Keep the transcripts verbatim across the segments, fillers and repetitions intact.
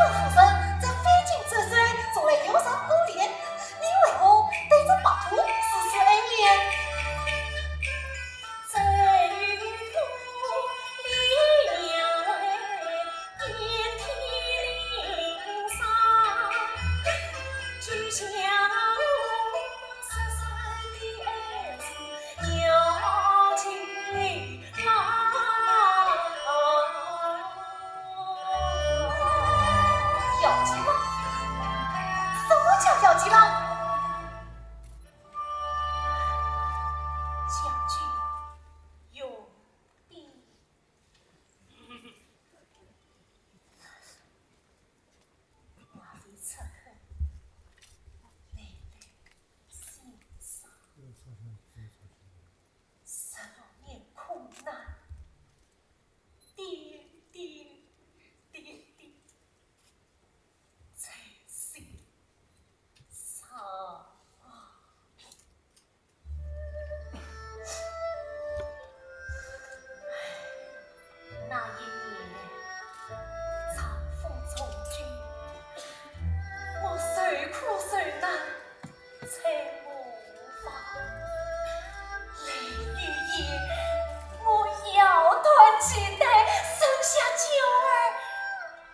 夫人这飞禽走兽从来有啥可怜，你为何对这白兔事事爱怜？要紧吗？什么叫要紧了？将军用兵。 马飞此刻来来心伤，十六年苦难，点点滴滴，在心上啊。 那一年，长风从军，我受苦受难，在我方。泪与眼，我咬断脐带，生下娇儿，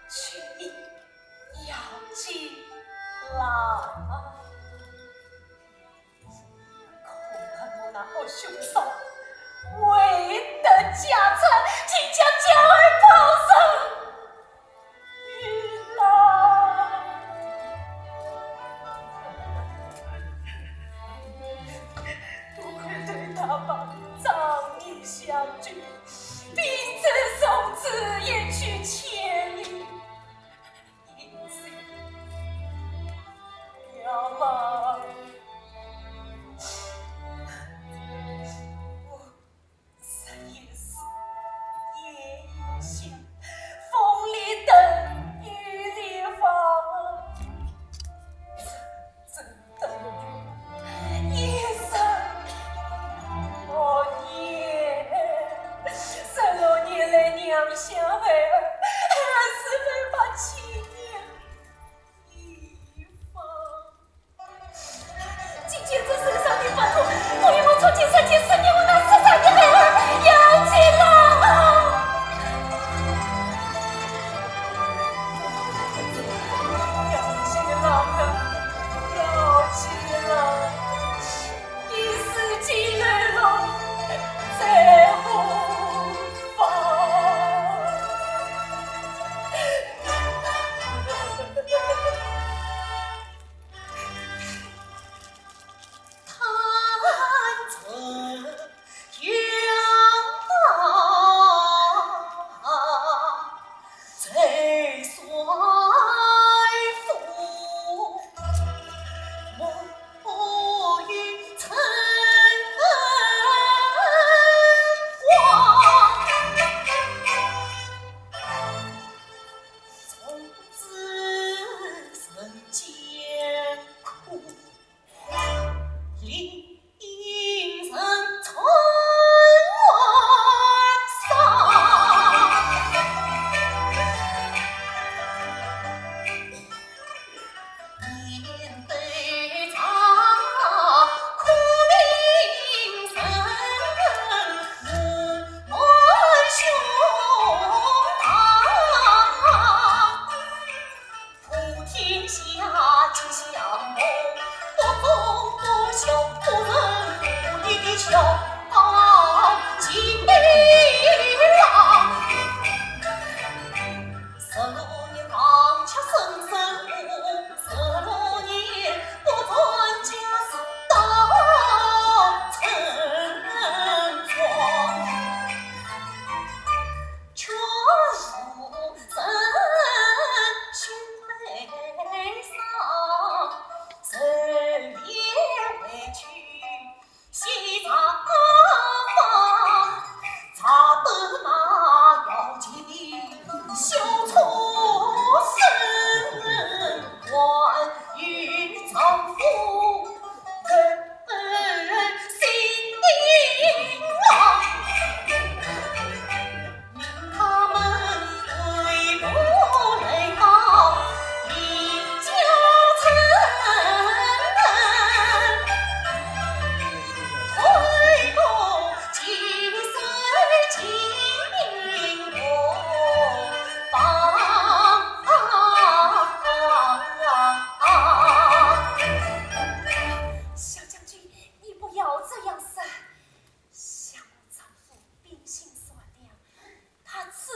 取名姚金郎。 可恨我那恶凶手，为得家产，竟将娇儿抛身于海。多亏对他把仗义相救，并称送子一去千里。 要么，我日夜思夜夜想，风里等，雨里望。 真的，一生，哦耶，十六年来娘想孩儿，孩儿是否把千年遗忘？今天这受伤的白兔，我与我初见相见，思念我那失散的孩儿，姚金郎啊！ 姚金郎啊，姚金郎，你如今流落在何方？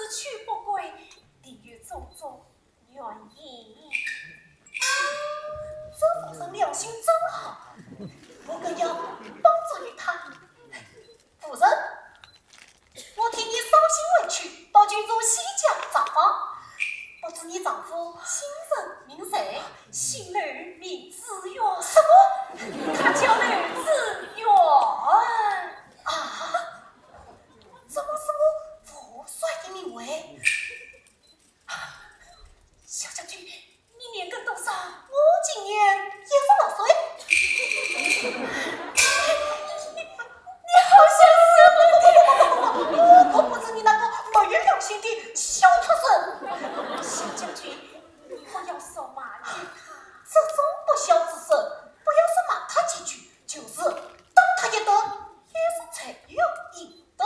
去不归，定有种种原因。这夫人良心真好，我更要帮助于她。夫人，我替你捎信回去，到郡主西江查访，不知你丈夫姓甚名谁？姓刘名子远。什么？他叫刘子远。啊？怎么是我父帅的名讳？小将军，你年庚多少？我今年一十六岁。你好像是我的……我可不是你那个没有良心的小畜生。小将军，你不要说骂于他，这种不孝之孙，不要说骂他几句，就是打他一顿，也是罪有应得。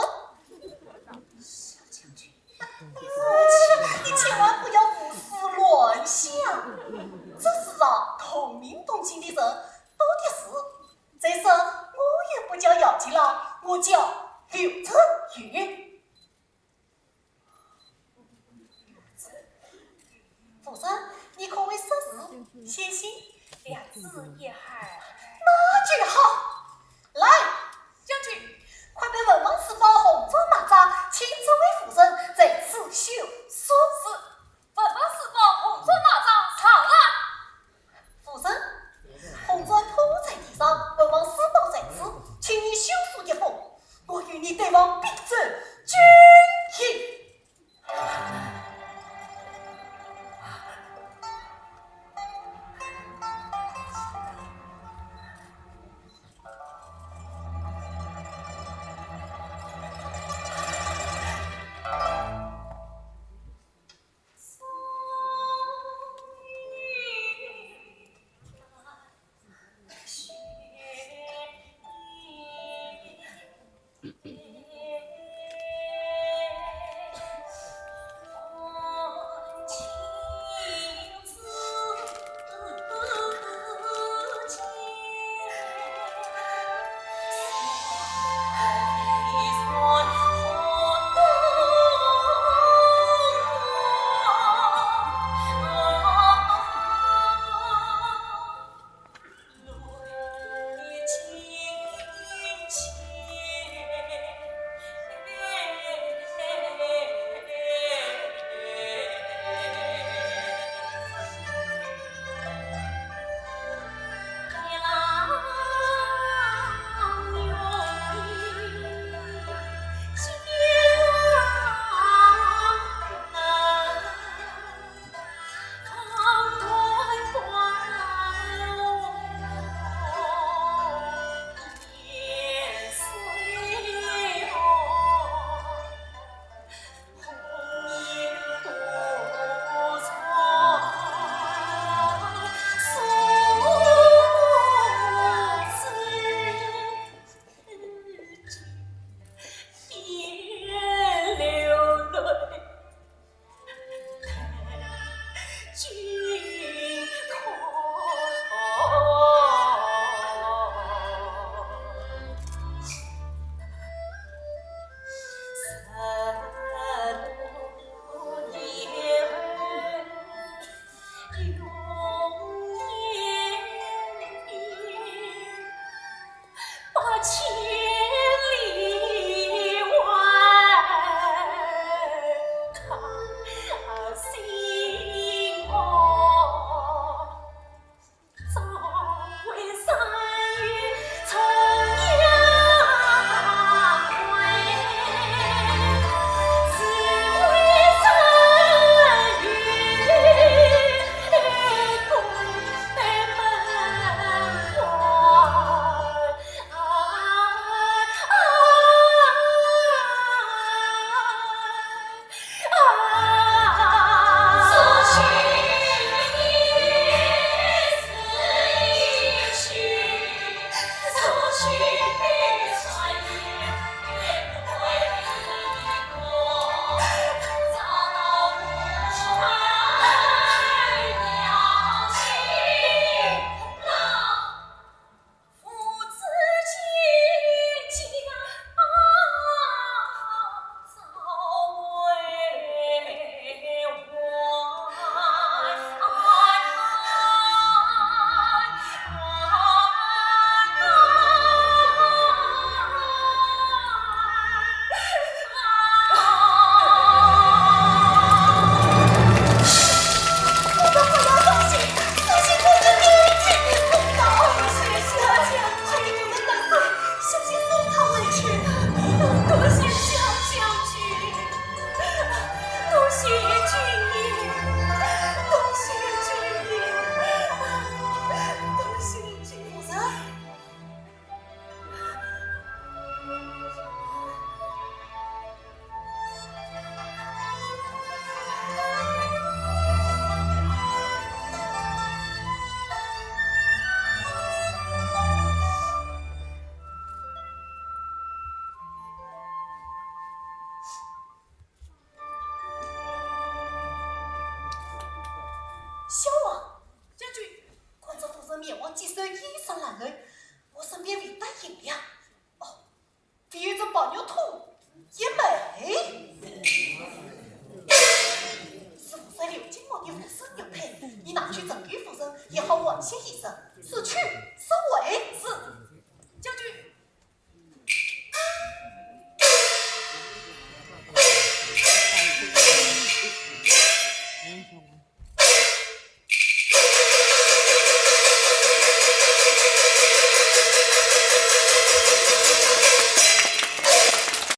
小将军，你千万不要胡思乱想，这世上同名同姓的人多的是。再说，我也不叫姚金郎，我叫刘春雨。夫人，你可会识字？写信，两字一横。那就好。